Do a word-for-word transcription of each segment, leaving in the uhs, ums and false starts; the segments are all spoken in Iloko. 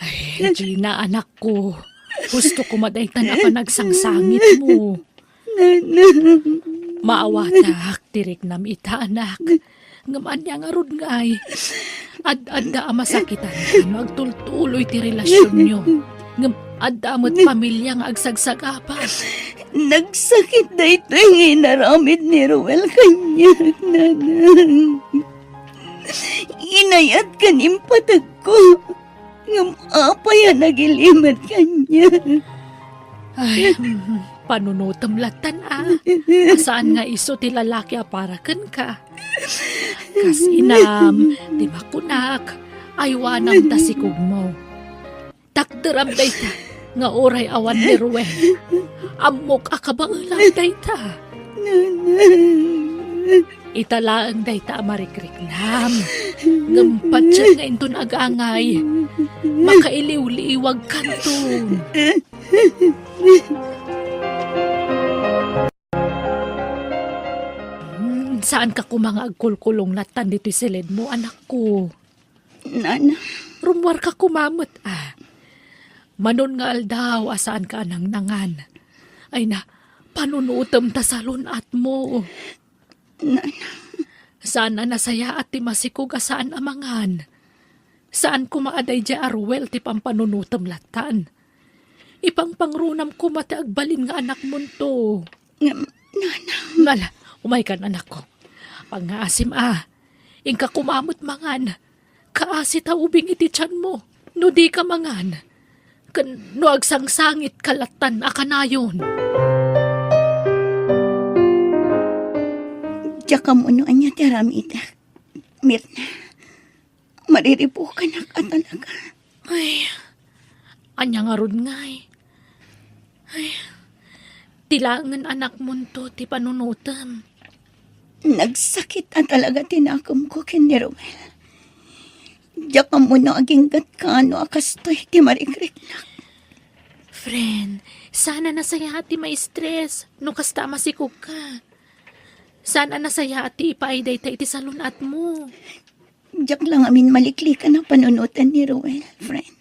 Ay, Gina, anakko. Gusto ko madaytan a panagsangsangitmo. Nanang. Maawatak ti riknam ita, anak. Ngem ania ngarud ngay? Ad-adda a masakitan no agtultuloy ti relasionyo. Ngem adda met pamilia nga agsagsaga. Nagsakit daytoy nga inaramid ni Ruel kaniak, Nanang. Inayat ken impateg ko. Ngem apay a nagilimed kaniak? Ay, mm, panunotem lattan a. Saan nga isu ti lalaki a para kenka. Kas inam, ti makunak, aywanam ta sikogmo. Takderam dayta, nga uray awan ni Ruel. Ammok a kabaelam dayta. Nanang. Ita laeng dayta a marikriknam. Ngem patien nga inton agangay, makailiwliwagkanton. Hmm, saanka koma nga agkulkulong lattan ditoy siledmo, anakko. Nana. Rummuarka koma met, a. Manon nga aldaw a saanka a nangnangan. Ay na, panunotem ta salun-atmo. Nana. Saan a nasayaat ti masikog a saan a mangan. Saan koma a daydiay a Ruel ti pampanunotem lattan. Ipangpangrunam koma ti agbalin nga anakmonto. Ngem, Nanang. Nala, umaykan, anakko. Pangngaasim a. Inka koma met mangan. Kaasi ta ubing iti tianmo no dika mangan. Ken no agsangsangitka lattan a kanayon. Diak ammo no ania ti aramidek, Mirna. Mariribukanak a talaga. Ay, ania ngarud ngay? Ay, ti laengen anakmonto ti panunotem. Nagsakit a talaga ti nakemko ken ni Ruel. Diak ammo no aginggatka no a kastoy ti marikriknak. Friend, saan a nasayaat ti ma-stress no kasta a masikogka. Saan a nasayaat ti ipaay dayta iti salun-atmo. Diak la ngamin maliklikan a panunoten ni Ruel, friend.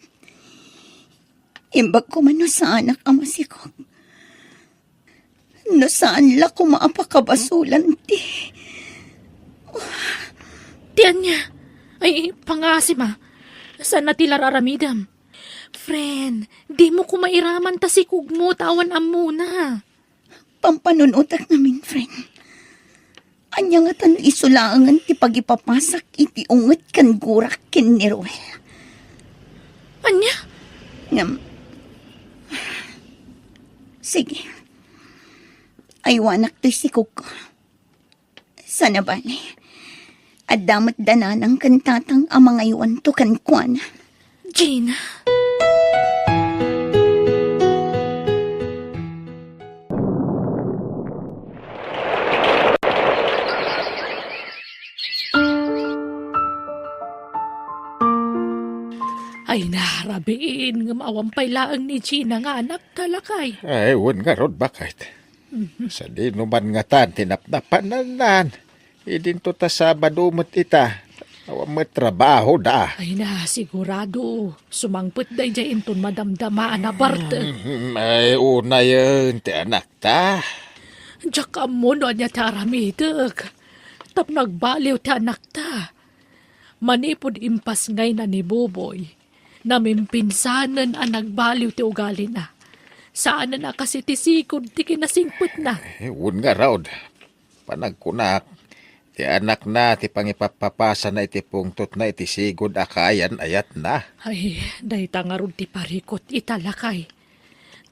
Imbag koma no saanak a masikog. No saan la koma a pakabasolan ti Ti ania? Ay, pangngaasim a. Saan a ti la ar-aramidem? Friend, dimo koma iraman ta sikogmo ta awan ammona. Pampanunotek ngamin, friend. Ania ngata no isu laengen ti pagipapasak iti unget ken gurak ken ni Ruel? Ania? Ngem, sige. Aywanak toy sikogko. Sana bale, adda met da nanang ken tatang a mangaywanto kenkuana. Gina? Ay, narabiin, ngem awan pay laeng ni Gina nga anakta, lakay. Ay, wen ngarud, baket. Mhm. Sadino man ngatan ti napnapanannan? Idinto ta Sabado met ita. Awan met trabahoda. Ay na, sigurado. Sumangpet daydiay inton madamdama a nabartek. Mm, ay, unayen ti anakta. Diak ammo no ania ti aramidek. Tapno agbaliw ti anakta. Manipud impasngayna ni Boboy, namimpinsanen a nagbaliw ti ugalina. Saanen a kas iti sigud ti kinasingpetna. Eh, wen ngarud. Panagkunak, ti anakna ti pangipapapasana iti pungtotna iti sigud a kaayan-ayatna. Ay, dayta ngarud ti parikut ita, lakay.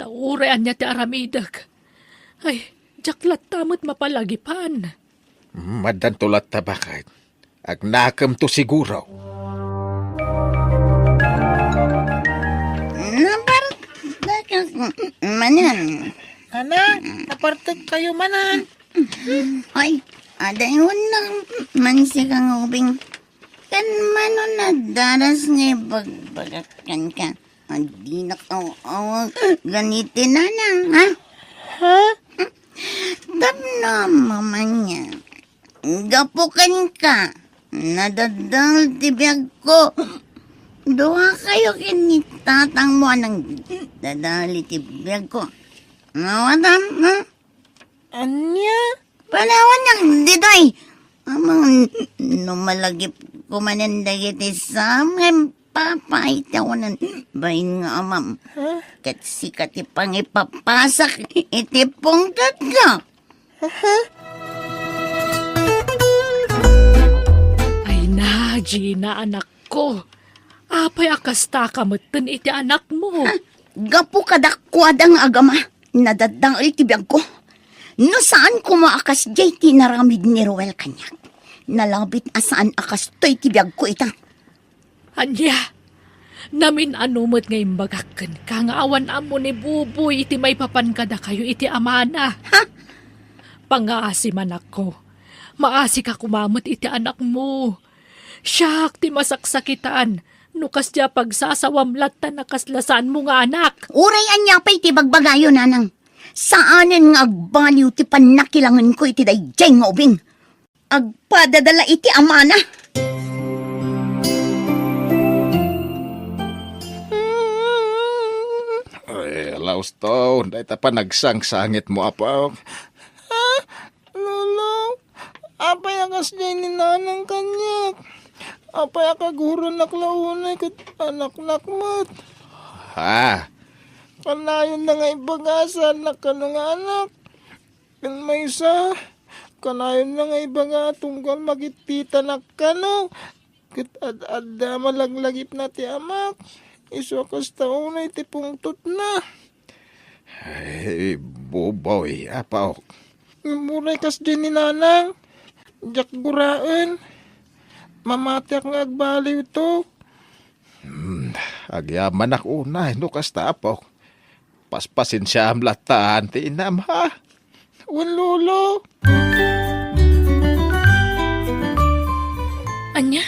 Ta uray ania ti aramidek. Ay, diak latta met mapalagipan. Mm, addanto latta, baket. Agnakemto siguro. Napartek manen. Ana, napartek kayo manen. Ay, adayon na man sika nga ubing. Kan mano nadaras nga ibagbagak kenka. Dinak aw-awag ganiti, nanang, ha? Ha? Tapno mamanya. Gapu kenka, nadadal ti biagko. Dua kayo ken ni tatang mo a nagdadal iti biag ko. Awatam, ha? Ania? Panawan nang ditoy. Amang, no malagip ko manen dagiti sam, ngem papa, iti awanan bain nga amam. Ha? Ket sika ti pangipapasak iti pungtot ko. Ay na, Gina, anakko. Apay a kasta ka metten iti anakmo? Ha? Gapu kadakkuada nga agama, nadadael ti biagko. No saan koma a kasdiay ti inaramid ni Ruel kaniak, nalabit a saan a kastoy ti biagko ita. Ania? Namin-ano met nga imbagak kenka nga awan ammo ni Buboy iti maipapan kadakayo iti amana. Ha? Pangaasi, anakko. Maasika koma met iti anakmo. Siak ti masaksakitan no kasdiay a pagsasawam latta a kasla saanmo nga anak. Uray ania pay ti bagbagayo, nanang. Saanen nga agbaliw ti pannakilangenko iti daydiay nga ubing. Agpadadala iti amana. Ay, Lausto, dayta panagsangsangitmo, apo. Ha? Lolo, apay a kasdiay ni nanang kaniak? Apay a kaguranak la unay ket anaknak met? Ha? Kanayon na nga ibaga saannak kano nga anak. Ken maysa, kanayon na nga ibaga a tunggal makititanak kano. Ket ad-adda malaglagipna ti amak, isu a kasta unay ti pungtotna. Ay, Buboy, apo. Ngem uray kasdiay ni nanang, diak guraen. Mamatiak nga agbaliwto. Hmm, agyamanak unay no kasta, apo. Paspasensiaam latta ti inam, ha? Wen, Lolo. Ania?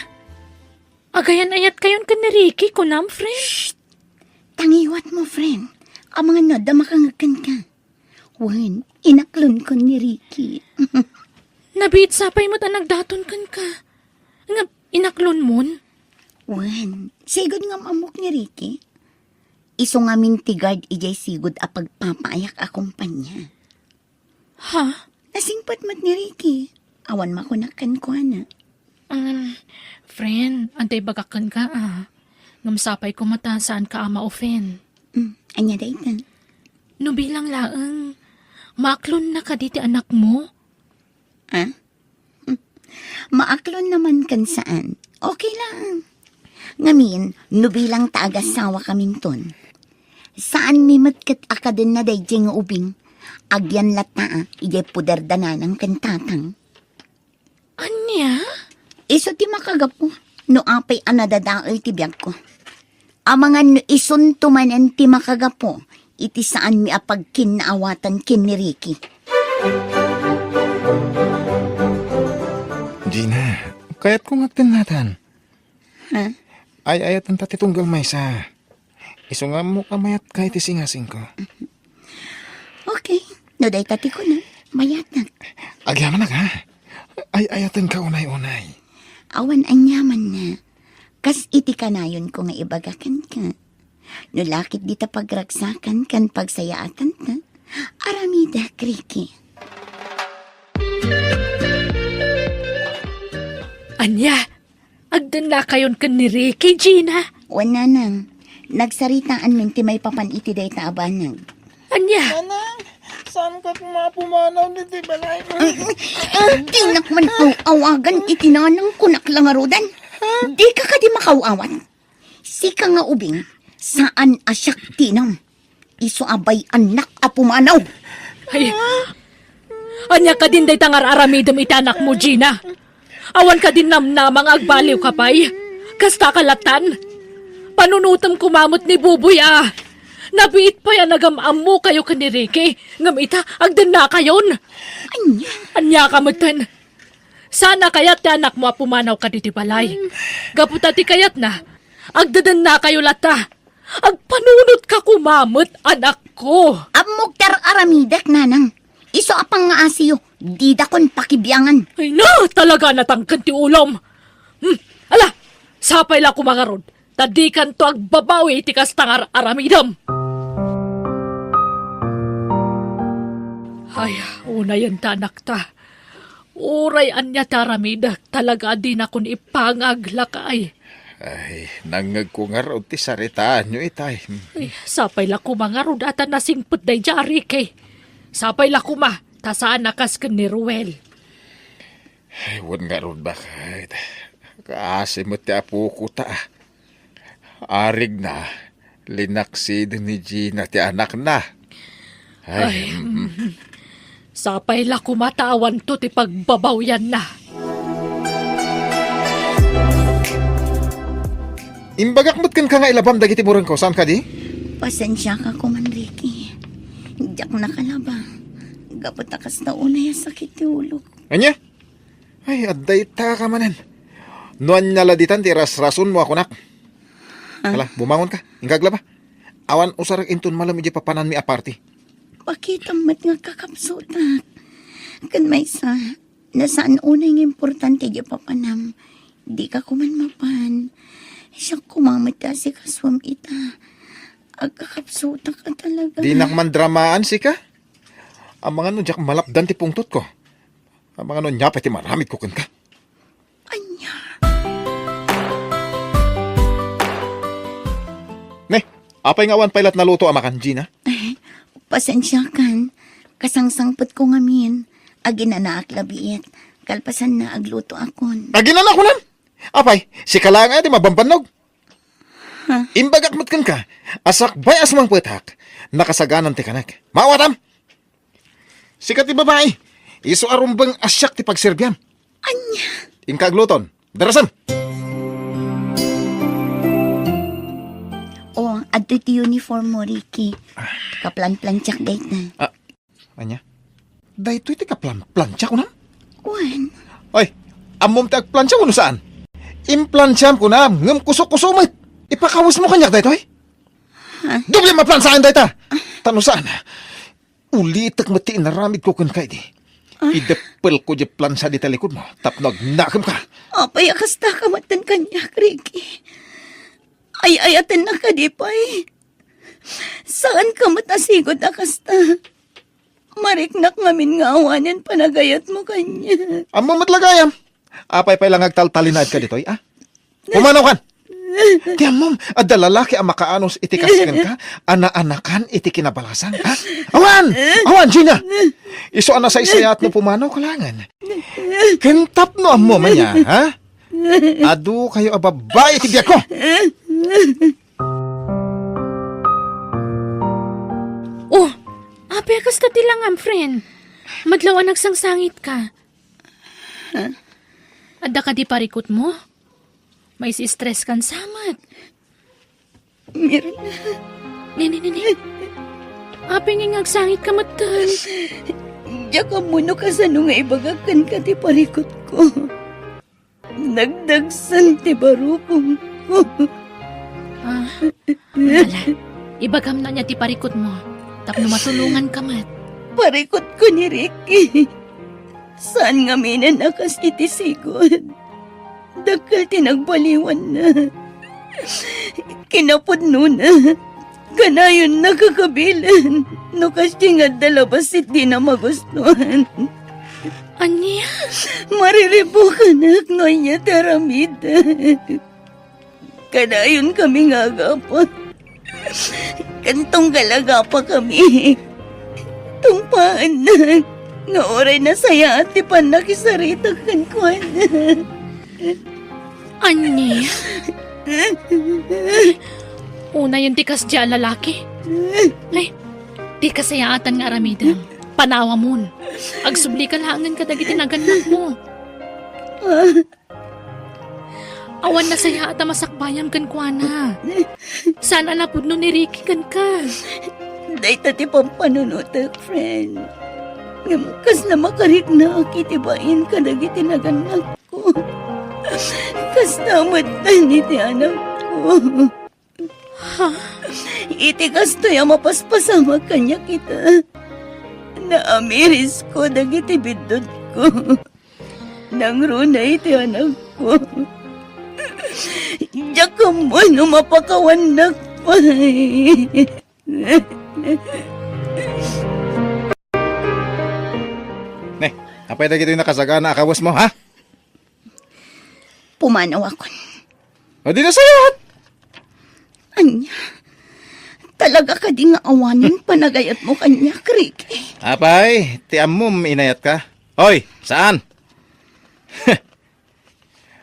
Agayan-ayatkayon ken ni Ricky, kunam, friend? Shh! Tangiwatmo, friend. Amangan no adda makangeg kenka. Wen, inaklonko ni Ricky. Nabiit sa pay met a nagdaton kenka. Nga, inaklonmon? Wen, sigud nga am-ammok ni Ricky. Isu ngamin ti guard idiay sigud a pagpapaayak a kompania. Ha? Nasingpet met ni Ricky. Awan makunak kenkuana. Um, friend, adda ibagak kenka, a. Ngem sapay koma ta saanka a ma-offend. Mm, ania dayta? No bilang laeng, maaklonna kadi ti anakmo? Ah? Maaklon naman ken saan. Okay lang. Ngamin, no bilang ta agasawakaminton, saanmi met ket a kadenna daydiay nga ubing. Agyan latta a, idiay poder da nanang ken tatang. Ania? Isu ti makagapu, no apay a nadadael ti biagko. Amangan no isunto manen ti makagapu iti saanmi a pagkinnaawatan ken ni Ricky. Gina, kayatko nga agdennatan. Ha? Ay-ayatanta ti tunggal maysa. Isu nga ammok a mayatka iti singasingko. Okay, no dayta ti kunam, mayatak. Agyamanak, ha? Ay-ayatenka unay-unay. Awan aniamanna. Kas iti kanayonko nga ibaga kenka. No lakit dita pagragsakan ken pagsayaatanta, aramidek, Ricky. Ania? Agdennakayon ken ni Ricky, Gina? Wen, nanang. Nagsaritaanmin ti maipapan iti dayta a banag. Ania? Nanang, saanka koma a pumanaw ditoy balay? Dinak man aw-awagan iti nanang, kunak la ngaruden. Dika kadi makaw-awat? Sika nga ubing, saan a siak ti inam. Isu a bay-annak a pumanaw. Ay, ania kadin dayta nga ar-aramidem iti anakmo, Gina? Awan kadin namnama nga agbaliwka pay? Kastaka lattan? Panunotem koma met ni Buboy a. Nabiit pay a nagam-ammokayo ken ni Ricky, ngem ita, agdennakayon. Ania? Aniaka metten? Saan a kayat ti anakmo a pumanaw kaditoy balay. Gapu ta ti kayatna, agdedennakayo latta. Agpanunotka koma met, anakko. Ammok ti ar-aramidek, nanang. Isu a pangngaasiyo, didakon pakibiangan. Ay na, talaga natangken ti ulom. Hmm, ala, sapay la koma ngarud. ta dikanto agbabawi iti kasta nga ar-aramidem. Ay, unayen ta, anakta. Uray ania ti aramidek, talaga a dinakon ipanag, lakay. Ay, nangngegko ngarud ti saritaanyo itay. Ay, sapay la koma ngarud a ta nasingpet daydiay a Ricky. Sapay la koma, ta saan a kas ken ni Ruel. Ay, wen ngarud, baket. Kaasi met ti apoko ta. Arigna, linaksiden ni Gina ti anakna. Ay, ay, mm. Mm. Sapay la koma ta awanto ti pagbabawianna. Imbagak met kenka nga ilabam dagiti burengko, saan kadi? Pasensiaka koman, Ricky. Diak nakalaba. Gapu ta kasta unay a sakit ti ulok. Ania? Ay, adda ita ka manen. No ania la ditan ti rasrasonmo a kunak. Ha? Hala, bumangon ka. Inka aglaba. Awan usarek inton malem idiay papananmi a party. Pakitam met nga agkakapsutak. Ken maysa, no saan unay nga importante idiay papanam, dika koman mapan. Siak koma met ti asikasuem ita. Agkakapsutak a talaga. Dinak man dramaan, sika. Amangan no diak malapdan ti pungtotko. Amangan no ania pay ti maramidko kenka. Ania? Ne, apay nga awan pay lat naluto a makan, Gina? Ay, pasensiakan. Kasangsangpetko ngamin. Aginanaak la biit. Kalpasanna, aglutoakon. Aginanakunan? Apay, sika laeng aya ti mabambannog? Ha? Imbagak met kenka, a sakbay a sumangpetak, nakasaganan ti kanek. Maawatam? Sika ti babai, isu a rumbeng a siak ti pagserbiam. Ania? Inka agluton. Darasem! O, adtoy ti uniform mo, Ricky. Kaplanplantiak dayta. Ah, ania? Daytoy ti kaplan-, plantia, kunam? Wen. Ay, ammom ti agplantia wenno saan? Implantiam, kunam, ngem kuso-kuso met. Ipakawesmo kaniak daytoy? Ha? Doble a plantiaen dayta! Ta no saan, ulitek met ti inaramidko kenka idi. Ah. Ideppelko diay plantia dita likudmo tapno agnakemka. Apay a kastaka metten kaniak, Ricky? Ay-ayatennak kadi pay? Saanka met a sigud a kasta. Mariknak ngamin nga awanen panagayatmo kaniak. Ammom met la gayam. Apay pay la nga agtaltalinaedka ditoy, a? Pumanaw kan! Ti ammom, adda lalaki a makaanus iti kas kenka, a naanakan iti kinabalasan, ha? Awan! Awan, Gina! Isu a nasaysayaat no pumanawka laengen. Ken tapno ammom ania, ha? Adu kayo a babbai iti biagko! Oh, apay a kasta ti langam, friend? Madlaw a nagsangsangitka. Adda kadi parikutmo? Mais-stresskan sa met. Mirna. Ne, ne, ne, ne. Apay nga agsangitka metten? Diak ammo no kasano nga ibagak kenka ti parikutko. Nagdagsen ti barukongko. Ah, ala, ibagamno ania ti parikutmo tapno matulonganka met. Parikutko ni Ricky. Saan ngamin a kas iti sigud. Dakkel ti nagbaliwanna. Kinapudnona, kanayonna kakabilen no kasdi nga adda la bassit dina magustuan. Ania? Mariribukanak no ania ti aramidek. Kanayon kami nga agapa. Ken tunggal agapa kami, tungpaennak nga uray nasayaat ti pannakisaritak kenkuana. Anni? Unayen ti kasdi a lalaki. Ay, ti kasayaatan nga aramidem, panawamon. Agsubli ka laengen kadagiti nagannakmo. Awan nasayaat a masakbayam kenkuana. Saan a napudno ni Ricky kenka. Dayta ti pampanunotek, friend. Ngem kasla makariknaak iti bain kadagiti nagannakko. Kasta met iti anakko. Ha? Iti kastoy a mapaspasamak kaniak ita, naamirisko dagiti biddutko. Nangruna iti anakko. Diak ammo no mapakawannak pay. Ne, apay dagitoy nakasagana a kawesmo, ha? Pumanawakon. O, di nasayaat. Ania? Talaga kadi nga awanen panagayatmo kaniak, Ricky? Apay, ti ammom inayatka. Oy, saan?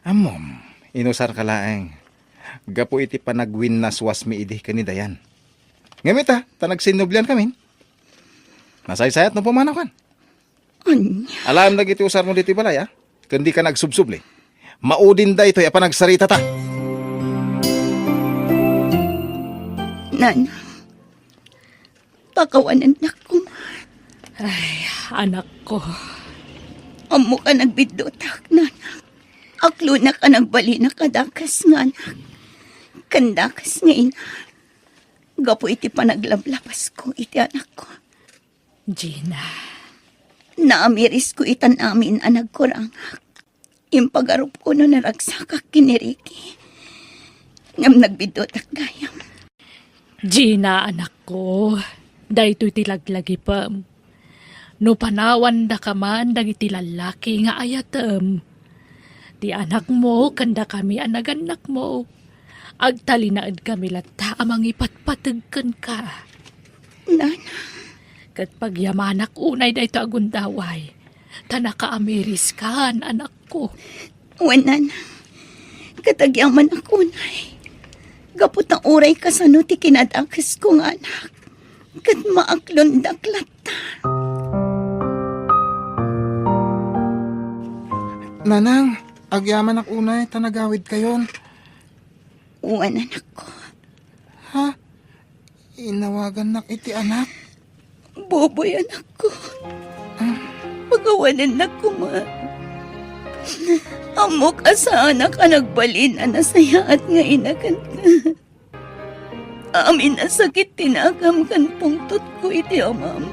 Ammom, inusarka laeng gapu iti panagwinnaswasmi idi ken ni Dayan. Ngem ita, ta nagsinnubliankamin. Nasaysayat no pumanaw kan. Ania? Alaem dagiti usarmo ditoy balay, a? Ken dika agsubsubli. Maudin daytoy a panagsaritata. Nanang, pakawanennak koma. Ay, anakko. Ammok a nagbiddutak, Nanang. Aklonak a nagbalinak a dakes nga anak ken dakes nga ina gapu iti panaglablabasko iti anakko. Gina. Naamirisko itan amin a nagkurangak. Impagarupko no naragsakak ken ni Ricky. Ngem nagbiddutak gayam. Gina, anakko, daytoy ti laglagipem. No panawandaka man dagiti lallaki nga ayatem, ti anakmo ken dakami a nagannakmo, agtalinaedkami latta a mangipatpateg kenka. Nanang. Ket pagyamanak unay daytoy a gundaway, ta nakaamiriskan, anakko. Wen, Nanang. Ket agyamanak unay. Gapu ta uray kasano ti kinadakesko nga anak, ket maaklondak latta. Nanang, agyamanak unay ta nagawidkayon. Wen, anakko. Ha? Inawagannak iti anak? Boboy, anakko. Pakawanennak koma. Ammok a saanak a nagbalin a nasayaat nga ina kenka. Amin a sakit ti nakam ken pungtotko iti amam.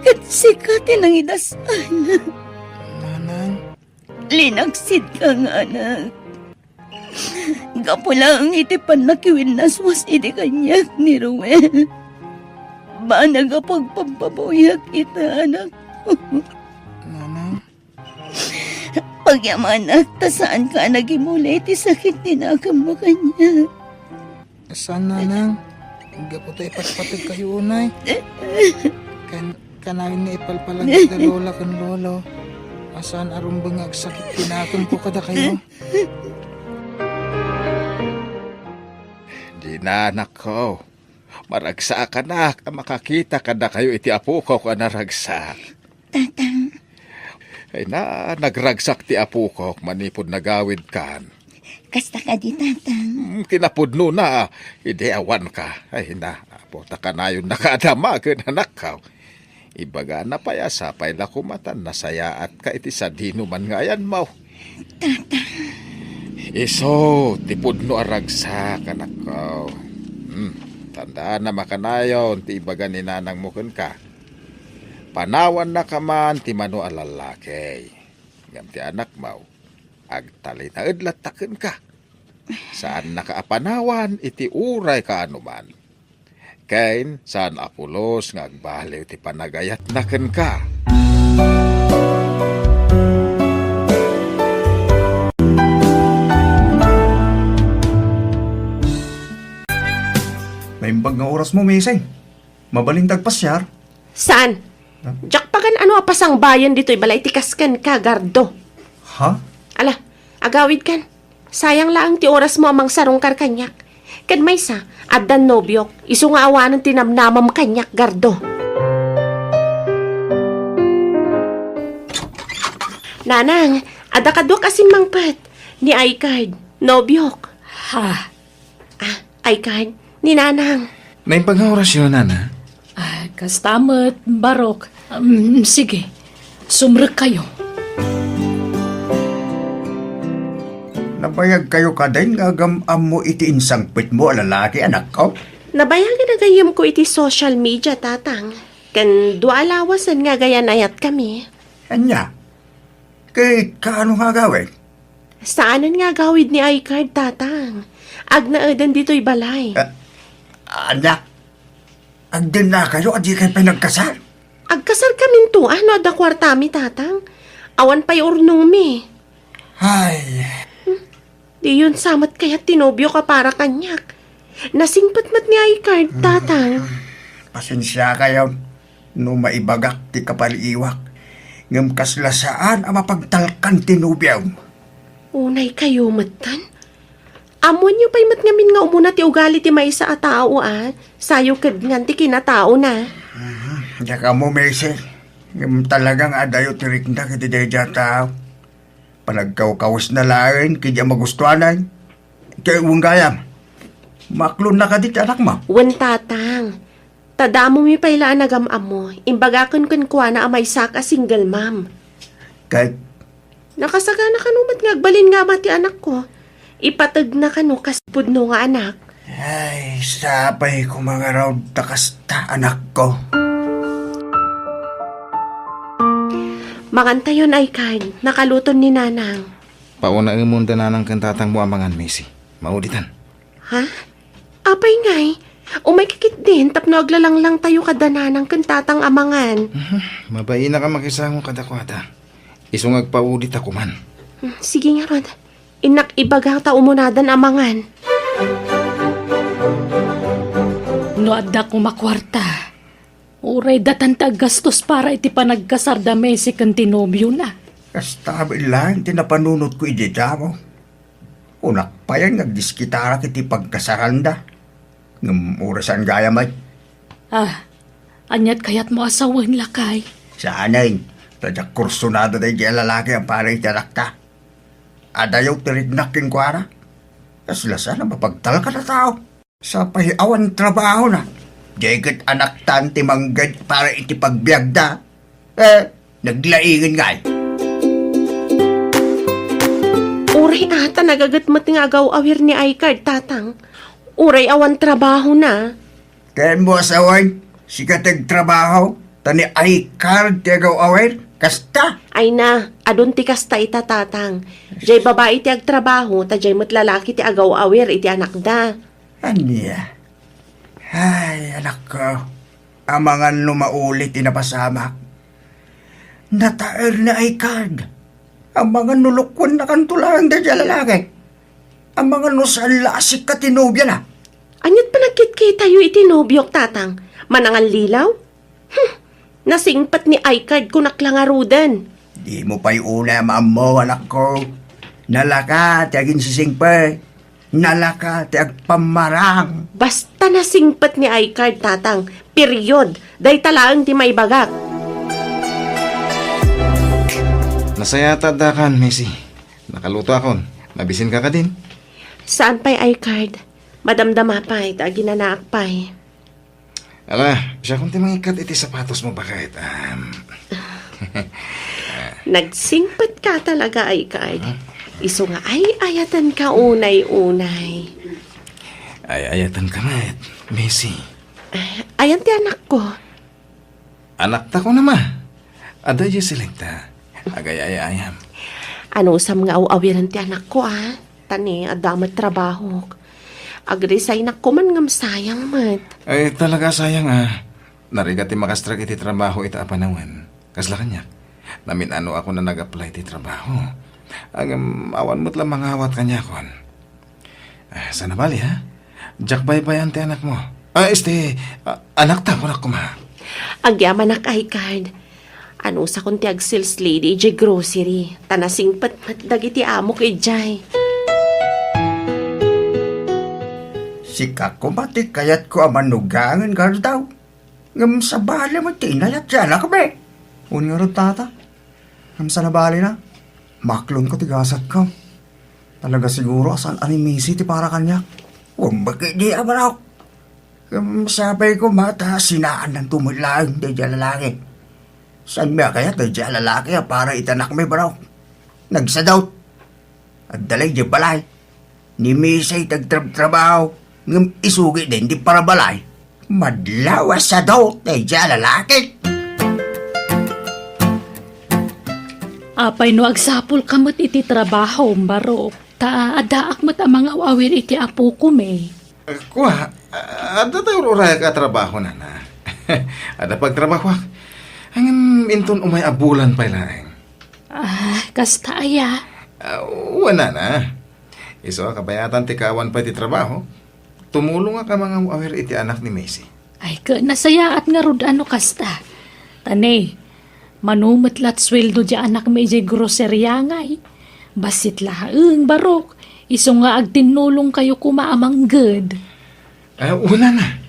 Ket sika ti nangidas-an. Nanang. Linaksidka nga anak. Gapu laeng iti pannakiwinnaswas idi kaniak ni Ruel. Banag a pagpampabuyak ita, anak. Nanang. Pagyamanak ta saanka a nagimula iti sakit ti nakammo kaniak. Saan, Nanang. Gapu ta ipatpategkayo unay. Kan-, kanayon nga ipalpalangit da Lola ken Lolo a saan a rumbeng nga agsakit ti nakemko kadakayo. Gina, anakko. Maragsakanak a makakita kadakayo iti apokok a naragsak. Tatang. Ay na, nagragsak ti apokok manipud nagawidkan. Kasta kadi, Tatang? Mm, kinapudnona, idi awanka. Ay na, Apo, ta kanayonnaka a damagen, anakko. Ibagana pay a sapay la koma ta nasayaatka iti sadinoman nga ayanmo. Tatang. Isu ti pudno a ragsak, anakko. Hmm, tandaanam a kanayon ti ibaga ni nanangmo kenka. Panawannaka man ti mano a lallaki. Ngem ti anakmo, agtalinaed latta kenka. Saannaka a panawan iti uray kaanoman. Ken saan a pulos nga agbaliw ti panagayatna kenka. Naimbag nga orasmo, Mising. Mabalin ta agpasiar? Saan? Ha? Diak pagan-ano a pasangbayen ditoy balay ti kas kenka, Gardo. Ha? Ala, agawidkan. Sayang laeng ti orasmo a mangsarungkar kaniak. Ken maysa, addan nobiok, isu nga awanen ti namnamam kaniak, Gardo. Nanang, adda kaduak a simmangpet. Ni Aykard, nobiok. Ha? Ah, Aykard, ni Nanang. Naimbag nga orasyo, Nana? Ah, kasta met, Barok. Um, sige, sumrekkayo. Nabayagkayo kadin nga agam-ammo iti insangpetmo a lalaki, anakko? Nabayagen a gayyemko iti social media, Tatang. Ken dua a lawasen nga agayanayatkami. Ania? Ket kaano nga agawid? Saanen nga agawid ni iCard, Tatang. Agnaeden ditoy balay. Ah, ania? Agdennakayo a dikay pay nagkasar? Agkasarkaminto, no adda kuartami, Tatang. Awan pay urnongmi. Ay. Diyon sa met kayat ti nobiok a para kaniak. Nasingpet met ni iCard, Tatang. Pasensiakayo no maibagak ti kapaliiwak. Ngem kasla saan a mapagtalkan ti nobiom. Unay kayo metten? Ammoenyo pay met ngamin nga umuna ti ugali ti maysa a tao, a sayo kedngan ti kinataona. Mhm. Diak ammo, Macy. Ngem talaga nga adayo ti riknak iti daydiay a tao. Panagkawkawesna laeng ket diak magustuanan. Ket wen gayam, maaklonna kadi ti anakmo? Wen, Tatang. Ta damomi pay la a nagam-ammo, imbagaken kenkuana a maysak a single mom. Ket? Nakasagana kano met nga agbalin nga ama ti anakko. Ipategna kano kas pudno nga anak. Ay, sapay koma ngarud ta kasta, anakko. Mangantayon, iCard, nakaluton ni Nanang. Paunaemon da Nanang ken Tatangmo a mangan, Macy. Mauditan. Ha? Apay ngay? Umayka ketdin tapno aglalanglangtayo kada Nanang ken Tatang a mangan. Mhm. Mabainak a makisango kadakuada. Isu nga agpaudita koman. Hmm, sige ngarud. Innak ibaga ta umunadan a mangan. No adda koma kuarta, uray datan ti aggastos para iti panagkasar da Macy ken ti nobiona. Kasta met laeng ti napanunotko idi damo. Kunak payen nga agdiskitarak iti pagkasaranda. Ngem uray saan gayam met. Ah, aniat kayatmo a sawen, lakay? Saanen, ta diak kursunada daydiay a lalaki a para iti anakta. Adayo ti riknak kenkuana. Kasla saan a mapagtalkan a tao. Sapay awan trabahona. Diay ket anaktan ti mangged para iti pagbiagda. Eh, naglaingen ngay. Uray a ta nagaget met nga agaw-awir ni iCard, Tatang. Uray awan trabahona. Ken mo a sawen, sika ti agtrabaho, ta ni iCard ti agaw-awir, kasta? Ay na, adun ti kasta ita, Tatang. Diay babai ti agtrabaho, ta diay met lalaki ti agaw-awir iti anakda. Ania? Ay, anakko, amangan no mauli ti napasamak. Nataer ni iCard. Amangan no lukuennakanto laeng daydiay a lalaki. Amangan no saan la a sika ti nobiana. Aniat panagkitkitayo iti nobiok, Tatang? Manangallilaw? Hmm, nasingpet ni iCard kunak la ngaruden. Dimo pay unay a maammo, anakko. Nalaka ti aginsisingpet. Nalaka ti agpammarang. Basta nasingpet ni iCard, Tatang. Period. Dayta laeng ti maibagak. Nasayaatak, Macy. Nakalutoakon. Mabisinka kadin? Saan pay iCard? Madamdama pay ta aginanaak pay. Ala, siakon ti mangikkat iti sapatosmo, baket. Am. Nagsingpetka talaga, iCard. Isu nga ay-ayatenka unay-unay. Ay-ayatenka met, Macy. Ayan ti anakko. Anakta ko na, ma. Adda diay silikta. Agay-ayayam. Anusam nga aw-awiran ti anakko, a? Ta ni, adda met trabahok. Agresignak koman ngem sayang met. Ay, talaga sayang, a. Narigat ti makastrek iti trabaho ita a panawen. Kasla kaniak. Namin-anoakon a nag-apply ti trabaho. Ngem awan met la mangawat kaniakon. Ah, saan a bali, ha? Diak baybay-an ti anakmo. Ah, este, ah, anakta, kunak koma. Agyamanak, iCard. Anusakon ti ag-sales lady idiay grocery, ta nasingpet met dagiti amok idiay. Sika koma ti kayatko a manugangen, Gardaw. Ngem sabali met ti inayat ti anakmi. Wen ngarud, tata. Ngem saan a balina, maaklonko ti gasatko. Talaga siguro a saan a ni Macy ti para kaniak. Wen met ketdi a barok. Ngem sapay koma ta sinaannanto met laeng daydiay a lalaki. Saanmi a kayat daydiay a lalaki a para iti anakmi, barok. Nagsadot. Agdala idiay balay. Ni Macy ti agtrabtrabaho, ngem isu ketdin ti parabalay. Madlaw a sadot daydiay a lalaki. Apay no agsapulka met iti trabahom, Barok? Ta addaak met a mangaw-awir iti apokon, eh. Kua, a-, adda tayo urayak a trabaho, nana. Adda pagtrabahoak. Ngem inton umay a bulan pay laeng. Ah, kasta aya? Ah, wen, nana. Isu a kabayatan ti kaawan pay ti trabaho. Tumulongak a mangaw-awir iti anak ni Macy. Ay, ket nasayaat ngarud a no kasta. Ta ne, mano met la ti sueldo ti anakmi idiay groceria ngay. Bassit laeng, Barok. Isu nga agtinnulongkayo koma a mangged. Eh, wen, nana.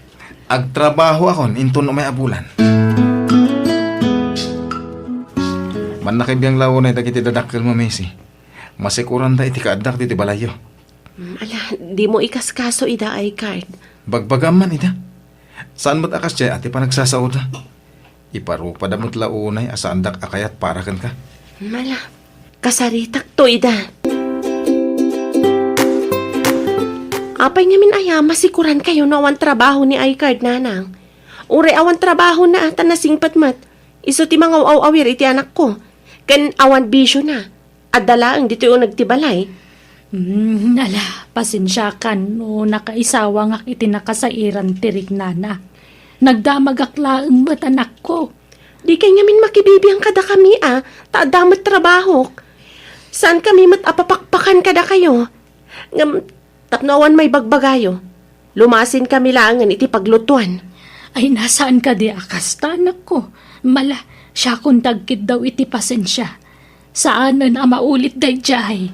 Agtrabahoakon inton umay a bulan. Mannakabiang la unay dagiti dadakkelmo, Macy. Masikuranda iti kaaddak ditoy balayyo. Mm, ala, dimo ikaskaso ida, Aykard. Bagbagam man ida. Saan met a kasdiay a ti panagsasaoda. Iparupada met la unay a saandak a kayat para kenka. Mm, ala, kasaritakto ida. Apay ngamin aya, masikurankayo no awan trabaho ni Aykard, nanang? Uray awan trabahona ta nasingpet met, isu ti mangaw-awir iti anakko. Ken awan bisiona. Adda laeng ditoy uneg ti balay. Mm, ala, pasensiakan no nakaisawangak iti nakasairan ti riknana. Nagdamagak laeng met, anakko. Dikay ngamin makibibiang kadakami a, ta adda met trabahok. Saankami met a papakpakan kadakayo. Ngem tapno awan maibagbagayo, lumasinkami laengen iti paglutuan. Ay, saan kadi a kasta, anakko? Mala, siakon ti agkiddaw iti pasensia. Saanen a maulit daydiay.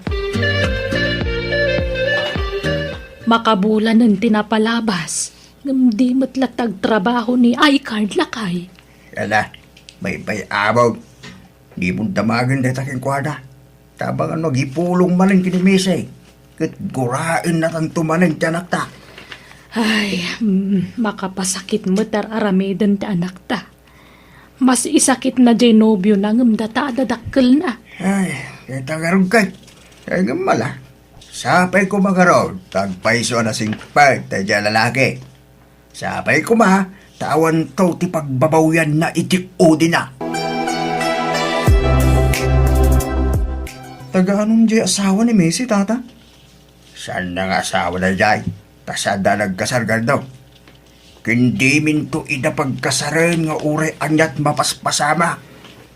Makabulanen ti napalabas, ngem di met la ti agtrabaho ni Aykard, lakay. Ala, baybay-amon. Dimon damagen dayta kenkuana. Ta amangan no agipulong manen ken ni Macy, ket guraennatanto manen ti anakta. Ay, mm, makapasakit met ar-aramiden ti anakta. Mas isakitna diay nobiona ngem data a dadakkelna. Ay, dayta ngarud kay. Ay, ngem mala. Sapay koma ngarud, ta agpayso a nasingpet daydiay a lalaki. Sapay koma, ta awanto ti pagbabawianna iti udina. Taga-anon diay asawa ni Macy, tata? Saanna nga asawa daydiay, ta saanda a nagkasar, Gardo. Ken diminto ida pagkasaren nga uray aniat mapaspasama.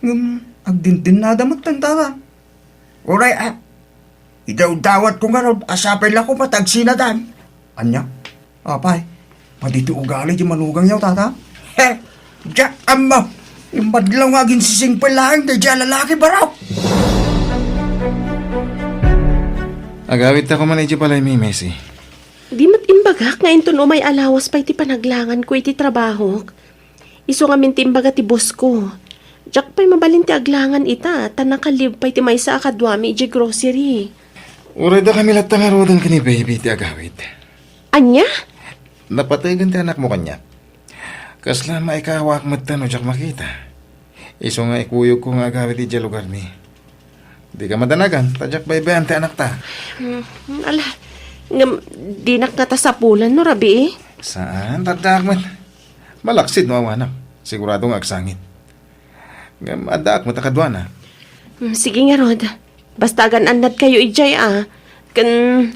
Ngem, agdindennada metten, tata. Uray, a, idawdawatko ngarud a sapay la koma ta agsinadan. Ania? Apay, madi ti ugali ti manugangyo, tata? He, diak ammo. Imbadlaw nga aginsisingpet laeng daydiay a lalaki, Barok. Agawidta koma idiay balaymi, Macy. Di met imbagak nga inton umay a lawas pay ti panaglanganko iti trabahok. Isu ngamin ti imbaga ti boss ko. Diak pay mabalin ti aglangan ita, ta nakalib pay ti maysa a kaduami idiay grocery. Uray dakami latta ngaruden ken ni baby ti agawid. Ania? Napategen ti anakmo kaniak. Kasla maikawak metten no diak makita. Isu nga ikuyogko nga agawid idiay lugarmi. Dika madanagan, ta diak baybay-an ti anakta. Hmm, ala, ngem dinak ngata sapulan no rabii? Saan, ta addaak met. Malaksid no awanak. Sigurado nga agsangit. Ngem addaak met a kaduana. Hmm, sige ngarud. Basta agan-annadkayo idiay a. Ken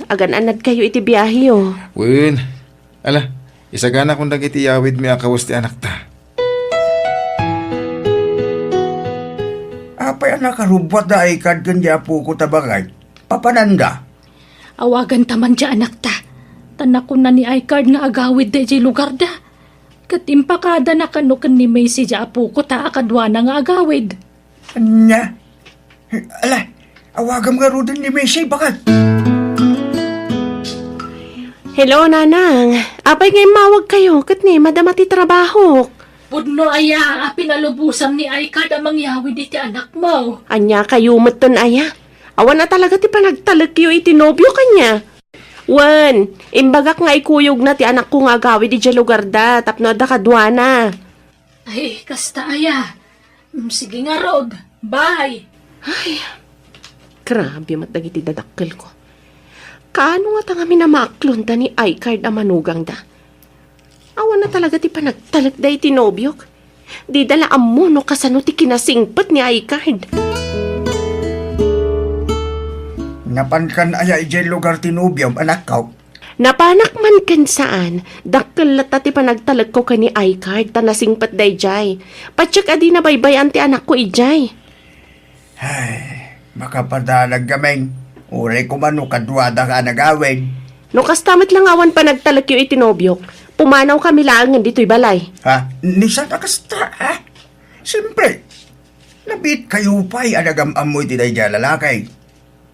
agan-annadkayo iti biaheyo. Wen. Ala, isaganakon dagiti iyawidmi a kawes ti anakta. Apay a nakarubbuat da Aykard ken di apoko ta baket? Papananda? Awaganta man ti anakta. Ta nakuna ni Aykard nga agawidda idiay lugarda. Ket impakadana kano ken ni Macy ti apoko ta a kaduana nga agawid. Ania? Ala, awagam ngaruden ni Macy, baket. Hello, Nanang. Apay nga immawagkayo? Ket ni, madama ti trabahok. Pudno aya a pinalubosam ni Aykard a mangyawid iti anakmo? Ania kayo metten aya? Awan a talaga ti panagtalekyo iti nobio kaniak. Wen, imbagak nga ikuyogna ti anakko nga agawid idiay lugarda tapno adda kaduana. Ay, kasta aya. Mm, sige ngarud. Bye. Ay, grabe met dagiti dadakkelko. Kaano ngata ngamin a maaklonda ni Aykard a manugangda? Awan a talaga ti panagtalekda iti nobiok. Dida la ammo no kasano ti kinasingpet ni Aykard. Napankan aya idiay lugar ti nobiom, anakko? Napanak man ken saan, dakkel latta ti panagtalekko ken ni Aykard ta nasingpet daydiay. Patiek a di nabaybay-an ti anakko idiay. Ay, makapadanag ngamin. Uray koma no kaduada nga agawid. No kasta met la nga awan panagtalekyo iti nobiok, pumanawkami laengen ditoy balay. Ha? Ni saan a kasta, ha? Siyempre, nabiitkayo pay a nagam-ammo iti daydiay a lalaki.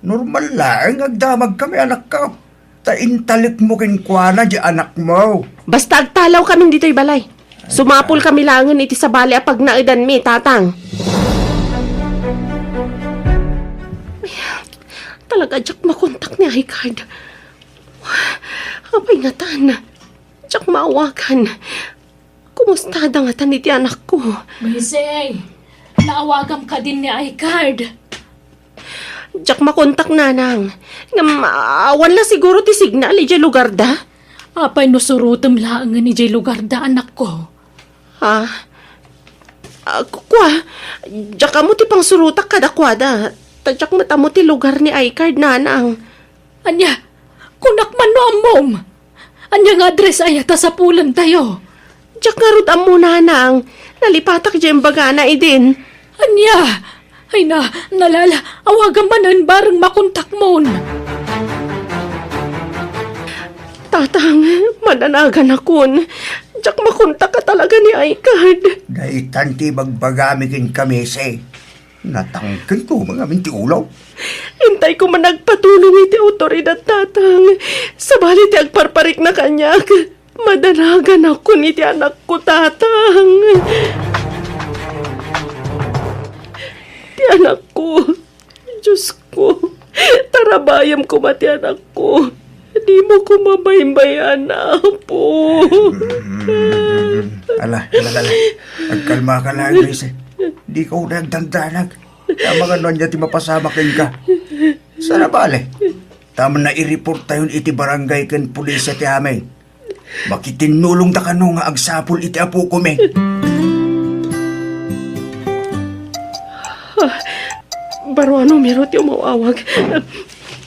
Normal laeng nga agdamagkami, anakko. Ta intalekmo kenkuana diay anakmo. Basta agtalawkami ditoy balay. Sumapulkami laengen iti sabali a pagnaedanmi, Tatang. Ay, talaga, diak makontak ni Aykard. Apay ngatan? Diak maawagan. Kumustada ngatan iti anakko? Maisey, naawagam kadin ni Aykard? Diak makontak, nanang. Ngem, awan la siguro ti signal idiay lugarda? Apay no surotem laengen idiay lugarda, anakko? Ha? Ah, ku-, kua, diak ammo ti pangsurotak kadakuada. Ta diak met ammo ti lugar ni Aykard, nanang. Ania, kunak man no ammom. Ania nga address aya ta sapulentayo? Diak ngarud ammo, nanang. Nalipatak diay imbagana idin. Ania? Ay na, nalala, awagam manen bareng makontakmon. Tatang, madanaganakon. Diak makontak a talaga ni Aykard. Daytan ti ibagbagami kenka, Maisey. Natangken koma ngamin ti ulo. Intay koma agpatulong iti awtoridad, Tatang. Sabali ti agparparikna kaniak. Madanaganakon iti anakko, Tatang. Ti anakko. Diosko, tarabayem koma ti anakko. Dimo koma baybay-an, Apo. Mm, ala, ala, ala. Agkalmaka laeng, Maisey. Dika unay agdandanag. Amangan no ania ti mapasamak kenka. Saan a bale, ta naireport tayon iti barangay ken pulisya ti amin. Makitinnulongda kano nga agsapul iti apokomi. Ah, baro a numero ti umaw-awag.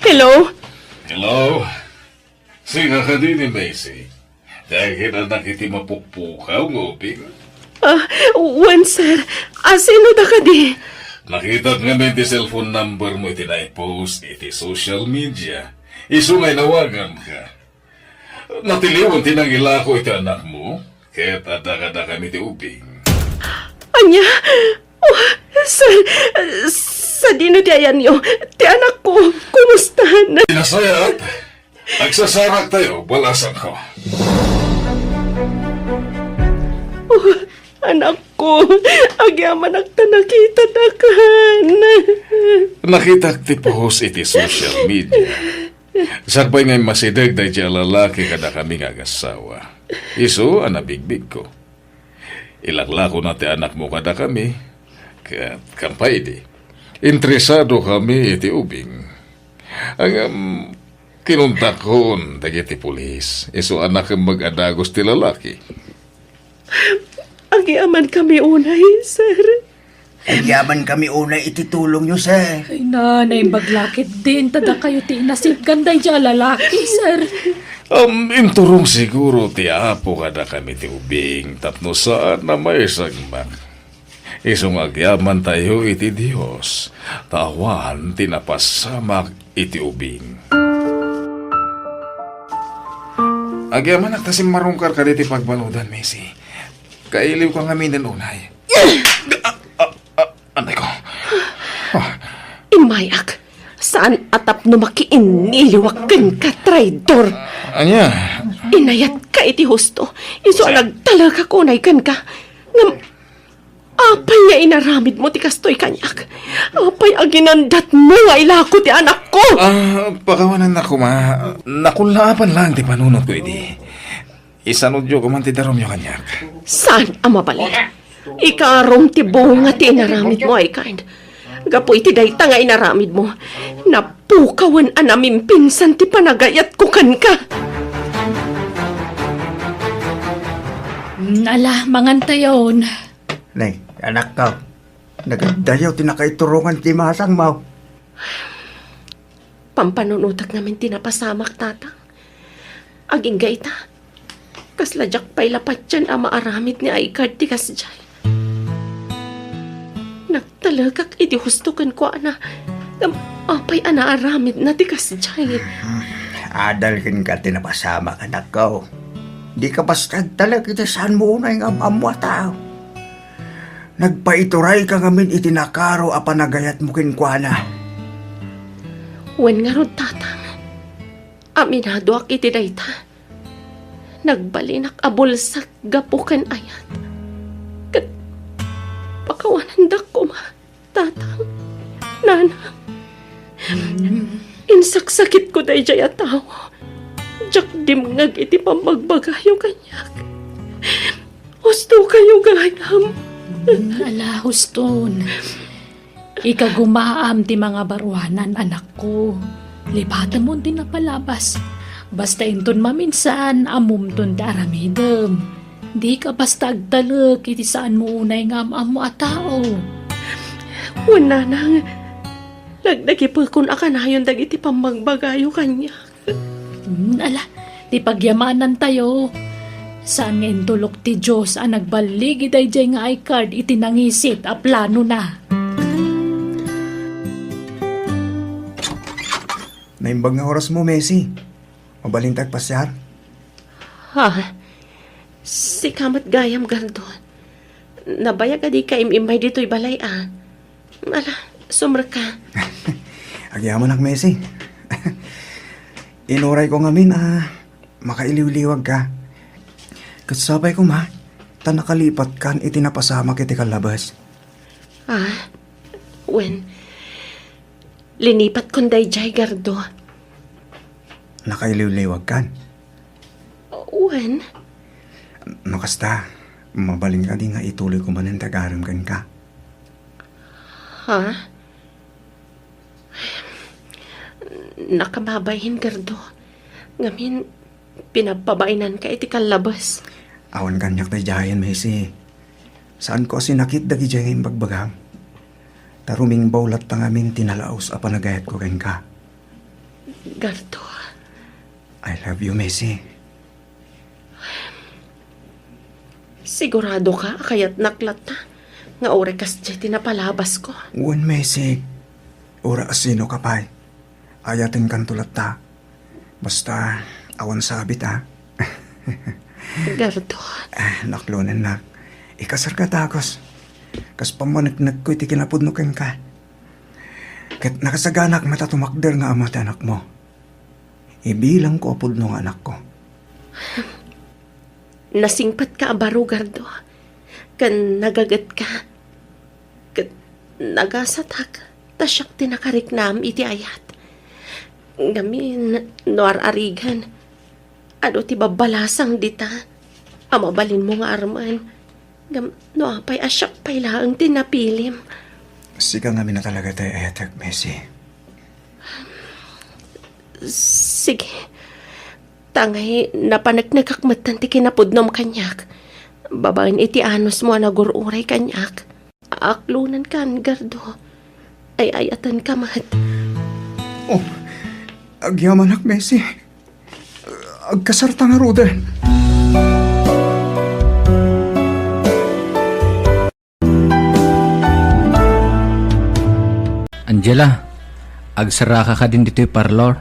Hello? Hello? Sika kadi ni Maisey? Ti agin-anak iti mapukpukaw nga ubing? Ah, wen, sir. Ah, sino da kadi? Nakitak ngamin ti cellphone number mo iti naipost iti social media. Isu nga inawaganka. Natiliwan ti nangilako iti anakmo, ket adda kadakami ti ubing. Ania? Oh, sir, sadino ti ayanyo? Ti anakko, kumustan? Nasayaat, agsasaraktayo, balasangko. Oh, anakko, agyamanak ta nakitadakan. Nakitak ti post iti social media. Sakbay nga immasideg daydiay a lalaki kadakami nga agassawa. Isu a nabigbigko. Ilaklakona ti anakmo kadakami, ket kampay idi, interesado kami iti ubing. Ngem kinuntakkon dagiti pulis, isu a nakemmeg a dagus ti lalaki. Agyamankami unay, sir. Agyamankami unay iti tulongyo, sir. Ay na, naimbag la ketdin, ta dakayo ti inasipgan daydiay a lalaki, sir. Um, inturong siguro ti Apo kadakami ti ubing tapno saan a maisagmak. Isu nga agyamantayo iti Dios, ta awan ti napasamak iti ubing. Agyamanak ta simmarungkar kaditi pagbanudan, Maisey. Kailiwka ngaminen unay. Ah, ah, ah, anay ko. Ah. Immayak. Saan a tapno makiinniliwak kenka, traidor. Ania? Inayatka iti husto. Isu a nagtalekak unay kenka. Ngem, apay nga inaramidmo ti kastoy kaniak? Apay a ginandatmo nga ilako ti anakko? Ah, pakawanennak koma. Nakullaapan laeng ti panunotko idi. Isanudyo koma ti darumyo kaniak. Saan a mabalin? Ikarom ti bunga ti inaramidmo, Aykard. Gapu iti dayta nga inaramidmo, napukawen a namimpinsan ti panagayatko kenka. Ala, mangantayon. Nay, anakko, nagaddayaw ti nakaiturongan ti masangmo. Pampanunotek ngamin ti napasamak, Tatang. Agingga ita, kasla diak pay la patien a maaramid ni I-card ti kasdiay. Nagtalekak iti husto kenkuana. Ngem apay a naaramidna ti kasdiay? Adal kenka ti napasamak, anakko. Dika basta agtalek iti saanmo unay nga am-ammo a tao. Nagpaiturayka ngamin iti nakaro a panagayatmo kenkuana. Wen ngarud, Tatang. Aminadoak iti dayta. Nagbalinak a bulsak gapu ken ayat. Ket pakawanandak koma, Tatang, Nanang. Insaksakitko daydiay a tao. Diak dimngeg iti pammagbagayo kaniak. Hustokayo gayam. Mm, ala, huston. Ikagumaam ti mangabaruanan, anakko. Lipatemon ti napalabas. Basta inton maminsan, ammomton ti aramidem. Dika basta agtalek iti saanmo unay nga am-ammo a tao. Wen, Nanang, nagdagipekon a kanayon dagiti pammagbagayo kaniak. Hmm, ala, ti pagyamanantayo, saan nga intulok ti Dios a nagballigi daydiay nga I-card iti nangisit a planona. Naimbag nga orasmo, Messi. Mabalinta agpasiar? Ha? Sika met gayam, Gardo. Nabayag a dika im-immay ditoy balay, a. Ala, sumrekka. Agyamanak, Messi. Inurayko ngamin a makailiwliwagka. Ket sapay koma, ta nakalipatkan iti napasamak iti kallabes. Ah, wen, linipatkon daydiay, Gardo. Nakailiwliwagkan? Wen. No kasta, mabalin kadi nga ituloyko manen ti agarem kenka? Ha? Nakababain, Gardo. Ngamin, pinagpabainanka iti kallabes. Awan kaniak daydiayen, Messi. Saanko a sinakit dagidiay nga imbagbagam. Ta rumingbaw latta ngamin ti nalaus a panagayatko kenka. Gardo. I love you, Messi. Siguradoka a kayatnak latta nga uray kasdiay ti napalabasko? Wen, Messi. Uray sinoka pay. Ayatenkanto latta. Basta, awan sabit, a. Gardo. Ah, naklonennak. Ikasarka dagus. Kas pammaneknekko iti kinapudno kenka. Ket nakasaganak met a tumakder nga ama ti anakmo. Ibilangko a pudno nga anakko. Nasingpetka a baro, Gardo, ken nagagetka, ket nagasatak ta siak ti nakariknam iti ayat. Ngamin, no ar-arigan, adu ti babbalasang dita a mabalinmo nga armen. Ngem no apay a siak pay laeng ti napilim? Sika ngamin a talaga ti ayatek, Messi. Sige. Ta ngay, napaneknekak metten ti kinapudnom kaniak. Babaen iti anusmo a nagur-uray kaniak. Aklonenkan, Gardo. Ay-ayatenka met. Oh, agyamanak, Messi. Agkasarta ngaruden. Angela, agserraka kadin ditoy parlor?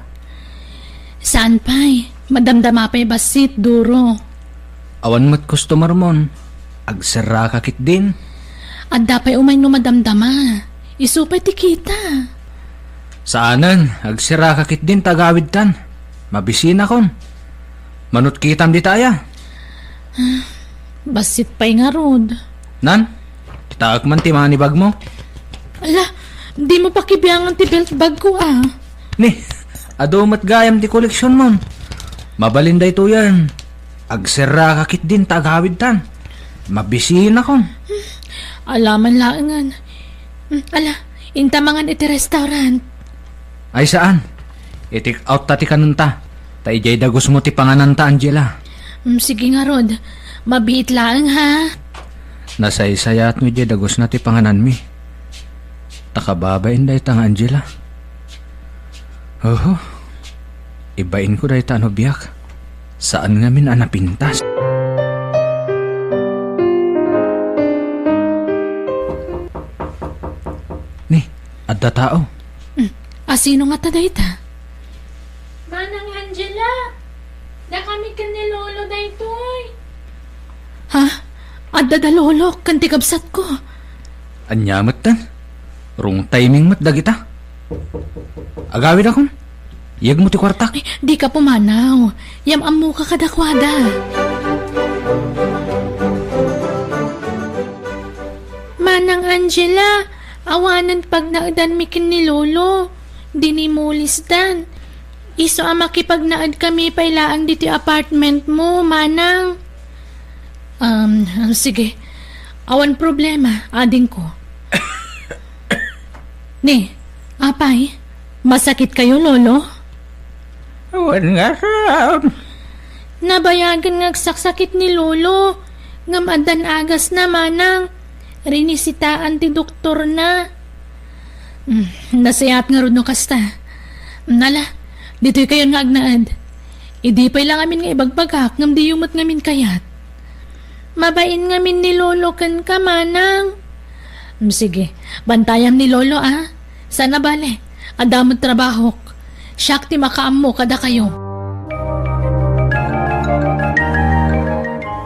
Saan pay. Madamdama pay bassit, duro. Awan met customer mon. Agserraka ketdin. Adda pay umay no madamdama. Isu pay ti kita. Saanen, agserraka ketdin ta agawidkan. Mabisinakon. Manut kitam dita aya? Ah, bassit pay ngarud. Nan, kitaek man ti manibagmo. Ala, dimo pakibiangan ti belt bagko, a. Ni, adu met gayam ti koleksionmon. Mabalin daytoyen. Agserraka ketdin ta agawidkan. Mabisinakon. Ala man laengen. Mm, ala, inta mangan iti restaurant. Ay saan. I-take out ta ti kanenta. Ta idiay dagusmo ti pangananta, Angela. Mm, sige ngarud. Mabiit laeng, ha? Nasaysayaat no idiay dagusna ti pangananmi. Ta kababain dayta nga Angela. Oho, ibainko dayta a nobiak. Saan ngamin a napintas. Ni, adda tao. Mm, asino ngata dayta? Manang Angela, dakami ken ni Lolo daytoy. Ha? Adda da Lolo ken ti kabsatko. Ania metten? Wrong timing met dagita. Agawidakon. Yegmo ti kuartak. Ay, dika pumanaw. Yam-ammoka kadakuada. Manang Angela, awanen pagnaedanmi ken ni Lolo. Dinimulisdan. Isu a makipagnaedkami pay laeng ditoy apartment mo, Manang. Um, sige. Awan problema, adingko. Ni, apay, masakit kayo, Lolo? Wen ngarud. Nabayagen nga agsaksakit ni Lolo, ngem addan agasna, Manang. Rinisitaan ti doktorna. Hmm, nasayaat ngarud no kasta. Hmm, ala, ditoy kayon nga agnaed. Idi pay la ngamin nga ibagbagak, ngem diyo met ngamin kayat. Mabain ngamin ni Lolo kenka, Manang. Hmm, sige, bantayam ni Lolo, a. Saan a bale, adda met trabahok. Siak ti makaammo kadakayo.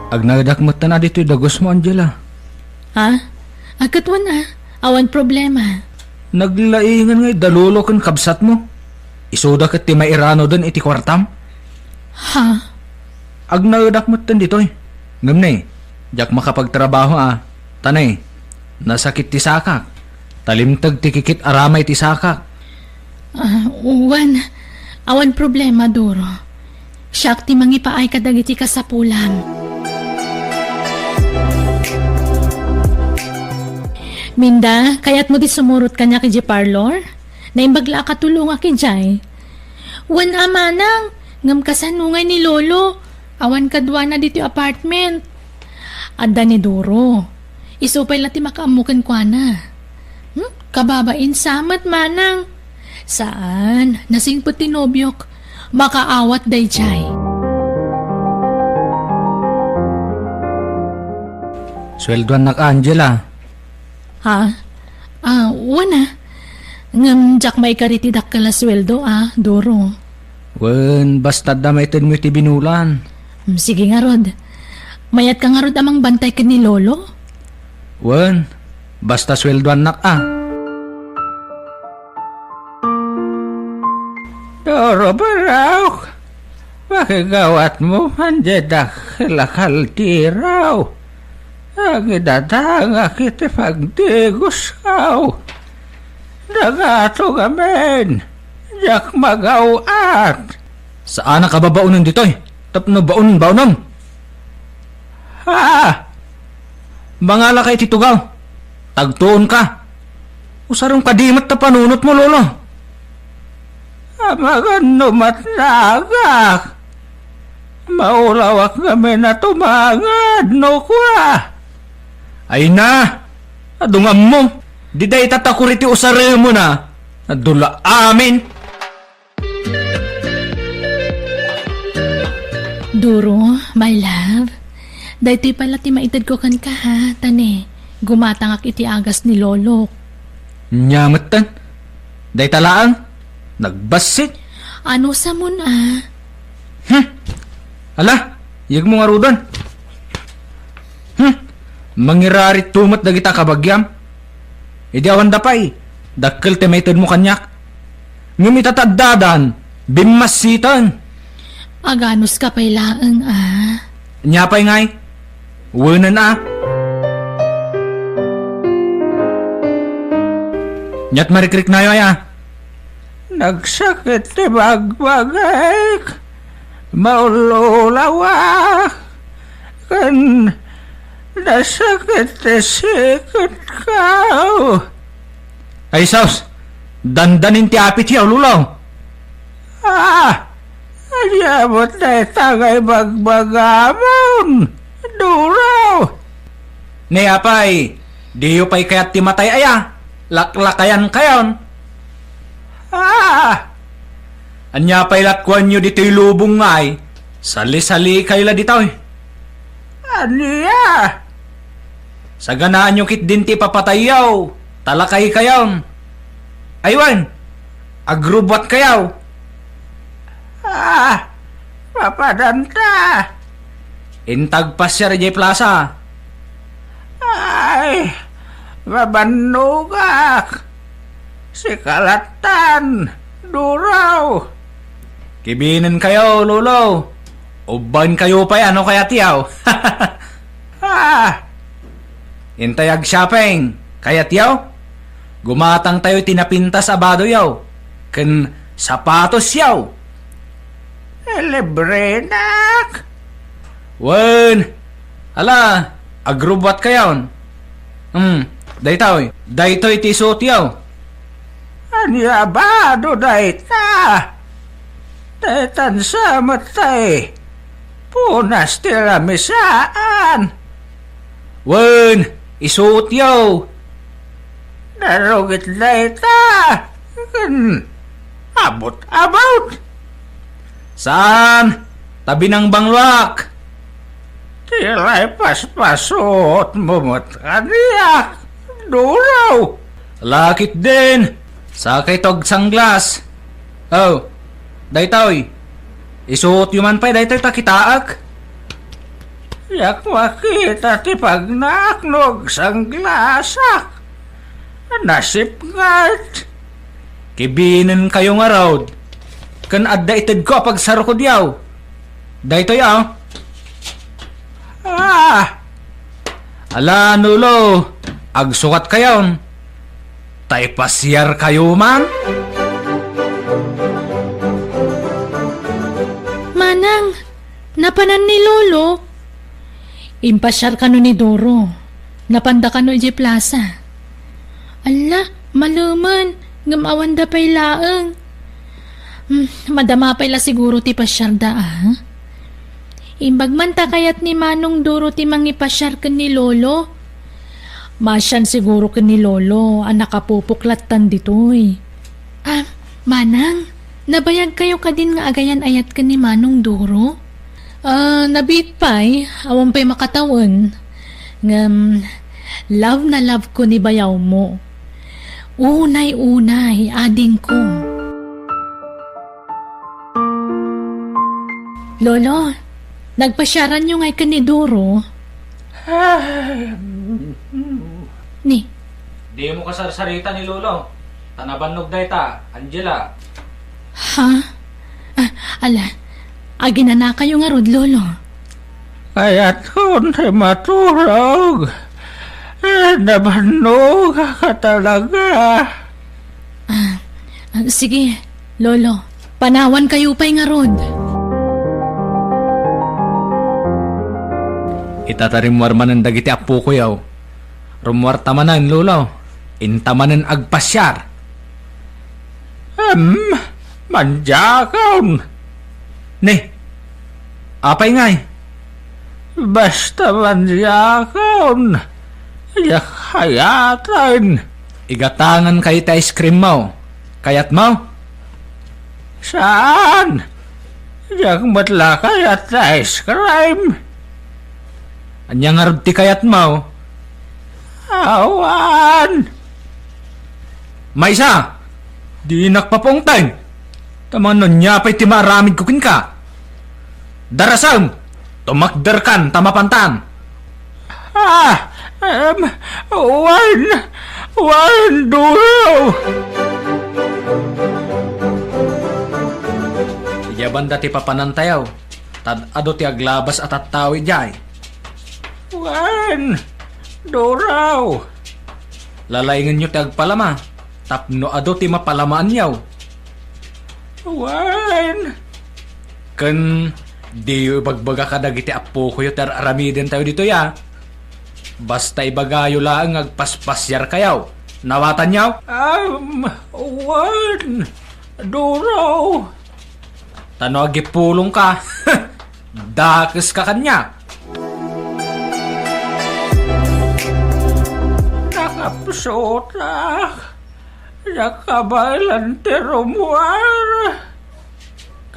Agnaedak metten a ditoy dagusmo, Angela. Ha? Agkatwan a, awan problema. Naglaingan nga adda Lolo ken kabsatmo. Isuda ket ti mairanoden iti kuartam. Ha? Agnaedak metten ditoy. Ngem ne, diak makapagtrabaho a. Ta ne, nasakit ti sakak. Talimteg ti kikit-aramay ti sakak. Ah, wen, awan problema, Doro. Siak ti mangipaay kadagiti kasapulam. Minda, kayatmo ti sumurot kaniak idiay parlor? Naimbag la a katulongak idiay. Wen a, Manang, ngem kasano ngay ni Lolo? Awan kaduana ditoy apartment. Adda ni Doro. Isu pay la ti makaammo kenkuana. Hmm? Kababain sa met, Manang. Saan, nasingpet ti nobiok. Makaawat daydiay. Sueldoannak, Angela. Ha? Ah, wen a. Ngem diak maikari ti dakkel a sueldo a, Doro. Wen, basta adda maitedmo iti binulan. Mm, sige ngarud. Mayatka ngarud a mangbantay ken ni Lolo? Wen, basta sueldoannak a. Doro, barok. Makigawatmo man diay dakkel a kaldero. Nangidatangak iti pagdigosko. Nagato ngamin, diak magaw-at. Saanak a babaonen ditoy tapno baon-baonem. Ha? Mangalaka iti tugaw. Tagtuonka. Usarem kadi met ta panunotmo, Lolo. Amangan no matnagak. Maulawak ngamin a tumangad no kua. Ay na! Adungammo! Di dayta takuri ti usaremon a. Adula amin! Duro, my love. Daytoy pala ti maitedko kenka, ha, ta ne, gumatangak iti agas ni Lolo. Nya metten. Dayta laeng. Nagbassit. Ano samon a? Hmm. Ala, yegmo ngaruden. Hmm. Mangirarit to met dagita kabagiam. Idi awanda pay, dakkel ti maitedmo kaniak. Ngem ita ta addadan, bimmassiten. Aganuska pay laeng a. Nia pay ngay? Wenen a. Niat marikriknayo aya? Nagsakit ti bagbagik, maululawak, ken nasakit ti siketko. Ay sus, dandanin ti apit ya, Lolo. Ah, ania met dayta nga ibagbagamon, Duro? Ne apay, diyo pay kayat ti matay aya? Laklakayan kayon. Ah, Ania pay lat kuanyo ditoy lubong ngay? Sali-salikay la ditoy. Ania? Saganaanyo ketdin ti ipapatayyo, ta lakaykayon. Ay wen, agrubbuatkayo. Ah, papananta. Inta agpasiar idiay plasa. Ay, mabannogak. Sika lattan, Duraw. Kibinenkayo, Lolo. Ubbaenkayo pay no kayatyo. Ah, intay ag-shopping. Kayatyo? Gumatangtayo iti napintas a badoyo ken sapatosyo. Ilibrenak? Wen, ala, agrubbuatkayon. Hmm, daytoy, daytoy ti isuotyo. Ania a bado dayta? Daytan sa met tay punas ti lamisaan. Wen, isuotyo. Narugit dayta ken abut-abut. Saan, ta binangbangloak. Ti lay paspasuotmo met kaniak, Duraw. Lakit din. Sakay tog sanglas. Oh, daytoy. Isuotyo man pay daytoy ta kitaek. Diak makita ti pagnaak no agsanglasak. Nasipnget. Kibinenkayo ngarud. Ken adda itedko a pagsarukodyo. Daytoy a. Ah! Ala, Lolo, agsukatkayon. Ta ipasiarkayo man. Manang, napanan ni Lolo? Impasiar kano ni Duro. Napanda kano idiay plasa. Alla, malemen, ngem awanda pay laeng. Hmm, madama pay la siguro ti pasiarda, a? Imbag man ta kayat ni Manong Duro ti mangipasiar ken ni Lolo. Masian siguro ken ni Lolo a nakapupok lattan ditoy. Ah, Manang, nabayagkayo kadin nga agayan-ayat ken ni Manong Duro? Ah, nabiit pay, awan pay makatawen. Ngem, love na love ko ni bayawmo. Unay-unay, adingko. Lolo, nagpasiaranyo ngay ken ni Duro? Ay, mm. Ni? Dimo kasarsarita ni Lolo. Ta nabannog dayta, Angela. Ha? Ah, ala, aginanakayo ngarud, Lolo? Kayatkon ti maturog. Eh, nabannogak talaga. Ah, ah, sige, Lolo. Panawankayo pay ngarud. Ita ta rimmuar manen dagiti appokoyo. Rummuarta manen, Lolo. Inta manen agpasiar. Em, mandiakon. Ni, apay ngay? Basta mandiakon. Diak kayaten. Igatangankayo ti ice cream mo. Kayatmo? Saan? Diak met la kayat ti ice cream. Ania ngarud ti kayatmo? Awan. Maysa, dinak papaungtan. Ta mano ania pay ti maaramidko kenka? Darasem, tumakderkan ta mapantan. Ah, em, wen, wen, Duro! Idiay banda ti papanantayo, ta adu ti aglabas a tattao idiay. Wen, Duro! Lalaingenyo ti agpalama, tapno adu ti mapalamaanyo. Wen. Ken diyo ibagbaga kadagiti appokoyo ti ar-aramidentayo ditoy a. Basta ibagayo laeng nga agpaspasiarkayo. Nawatanyo? Am, wen. Duro. Ta no agipulongka, dakeska kaniak. Nakapsutak. Nakabaelan ti rummuar.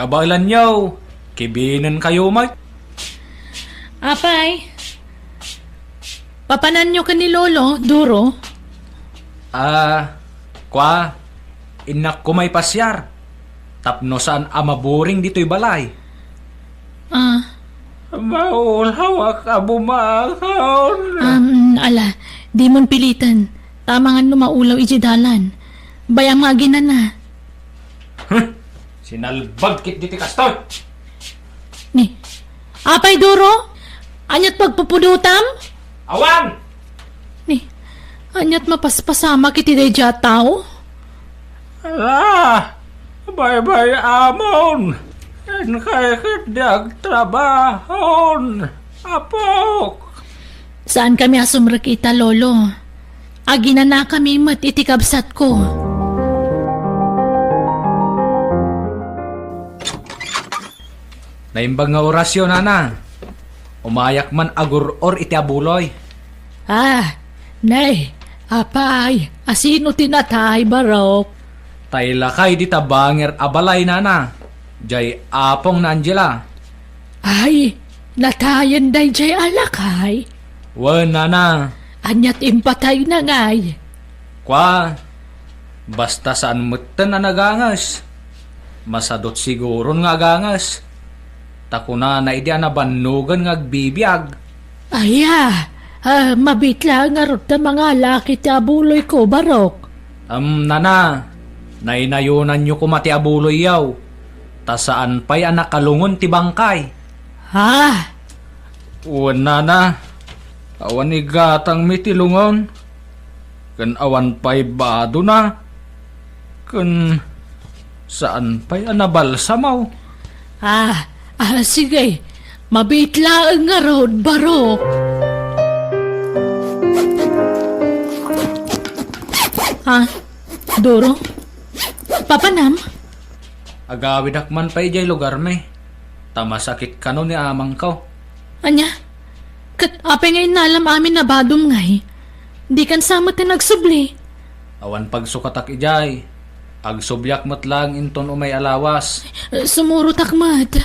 Abaelanyo, kibinenkayo met. Apay, papananyo ken ni Lolo, Duro? Ah, kua, innak ko maipasiar. Tapno saan a maburing ditoy balay. Ah. Maulawak a bumangon. Um, ala, dimon piliten. Tama nga no maulaw iti dalan. Bayam nga aginana. Huh? Sinalbag ket diti kastoy. Ni, apay Duro? Aniat pagpupudotam? Awan! Ni, aniat mapaspasamak iti daydiay a tao? Ala, baybay-amon. Inkay ket di agtrabahon, apok. Saankami a sumrek ita, Lolo. Aginanakami met iti kabsatko. Naimbag nga orasyo, nana. Umayak man agur-or iti abuloy. Ah, nay, apay, asino ti natay, barok? Tay lakay dita bangir a balay, nana. Jay apong na Angela. Ay, natayen dayjay a lakay? Wen, nana. Aniat impatayna ngay? Kua, basta saan metten a naganges. Masadot siguron nga aganges. Ta kunana idi a nabannogen nga agbibiag. Aya, ah, mabiit laeng ngarud ta mangalak iti abuloyko, barok. Em, nana, naynayonanyo koma ti abuloyyo, ta saan pay a nakalungon ti bangkay. Ha? Wen, nana, awan igatangmi ti lungon, ken awan pay badona, ken saan pay a nabalsamaw. Ah, ah, sige. Mabiit laeng ngarud, barok. Ah, Duro? Papanam? Agawidak man pay idiay lugarmi, ta masakit kano ni amangko. Ania? Ket apay nga innalam amin a badom ngay? Dikan sa met ti nagsubli? Awan pagsukatak idiay. Agsubliak met laeng inton umay a lawas. Eh, sumurotak met.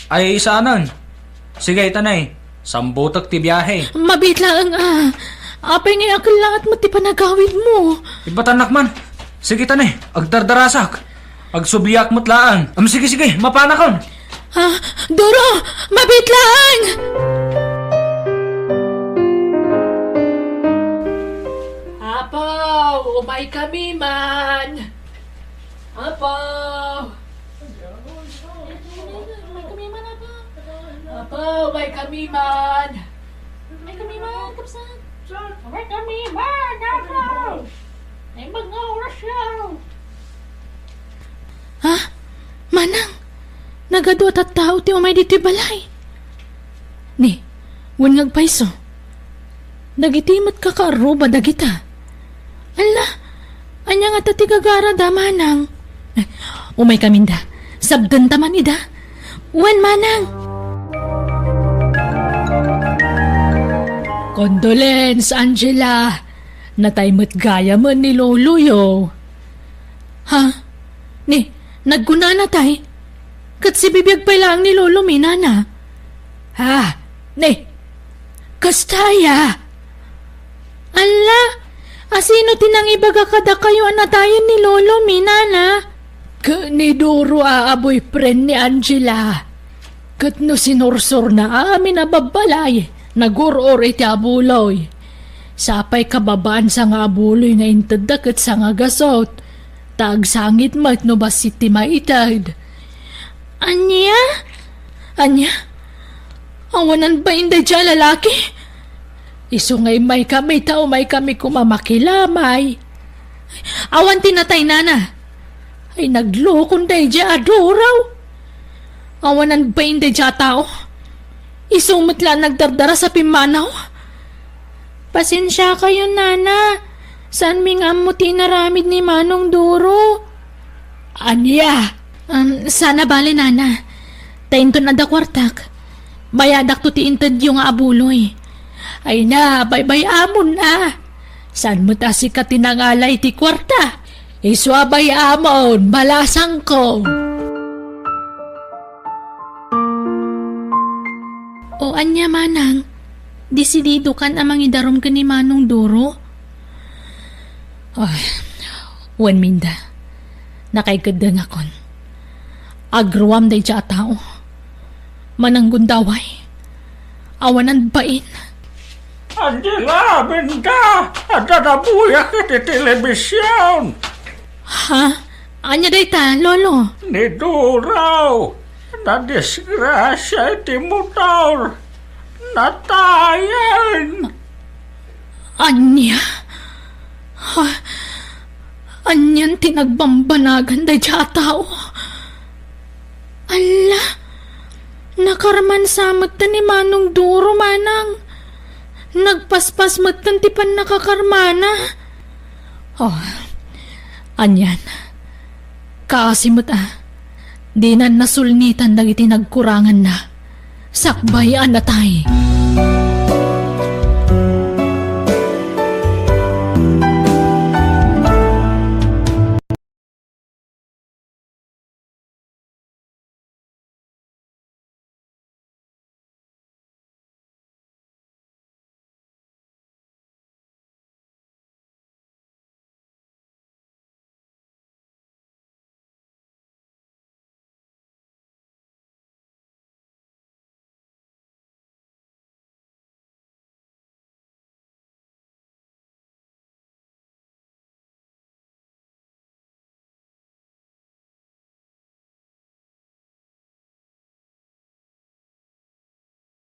Ay, saanen. Sige, ita nay. Sambutek ti biahe. Mabiit laeng a. Apay nga akellaat met ti panagawidmo? Ibatannak man. Sige, ita nay. Agdardarasak. Agsubliak met laeng. Am, sige, sige. Mapanakon. Ah, Duro! Mabiit laeng! Apo, umay kami man. Apo! Umay kami man, Apo. Apo, umay kami man. Umay kami man, kabsat. Umay kami man, Apo. Ay, mga orasyon. Ha? Manang, nagadu a tattao ti umay ditoy balay. Ni, wen nga agpayso. Dagiti met kakaarruba dagita. Alla, ania ngata ti gagarada, manang? Eh, umay kaminda. Sabdenta man ida. Wen, manang. Condolence, Angela. Natay met gayamen ni loloyo. Ha? Ni, nagkunana tay? Ket sibibiag pay laeng ni lolomi, nana. Ha? Ni, kasta aya? Alla, asino ti nangibaga kadakayo a natayen ni lolomi, nana? Ket ni Duro a, a boyfriend ni Angela. Ket no sinursorna amin a babbalay, nagur-or iti abuloy. Sapay kababaan sanga abuloy nga intedda ket sanga gasut, ta agsangit met no bassit ti maited. Ania? Ania? Awanan bain daydiay a lalaki? Isu nga immaykami ta umaykami koma makilamay. Awan ti natay, nana. Ay, naglukon daydiay a Duro. Awanan bain daydiay a tao. Isu met la a nagdardaras a pimmanaw. Pasensiakayon, nana. Saanmi nga ammo ti inaramid ni Manong Duro. Ania? Um, saan a bale, nana. Ta inton adda kuartak, bayadakto ti intedyo nga abuloy. Ay na, baybay-amon a. Saan met a sika ti nangala iti kuarta? Isu a bay-amon, balasangko. O ania, Manang? Desididokan a mangidarum ken ni Manong Duro? Ay, wen, Minda. Nakaikeddengakon. Agruam dayta a tao. Mananggundaway. Awanan bain. Angela, Minda, adda nabuyak iti telebision. Ha? Ania dayta, Lolo? Ni Duro, nadisgrasia iti motor. Natayen. Ania? Ha? Anian ti nagbambanagan dayta a tao? Alla, nakarmansa metten ni Manong Duro, Manang. Nagpaspas metten ti pannakakarmana. Oh, anian? Kaasi met a, dinan nasulnitan dagiti nagkuranganna. Sakbay a natay.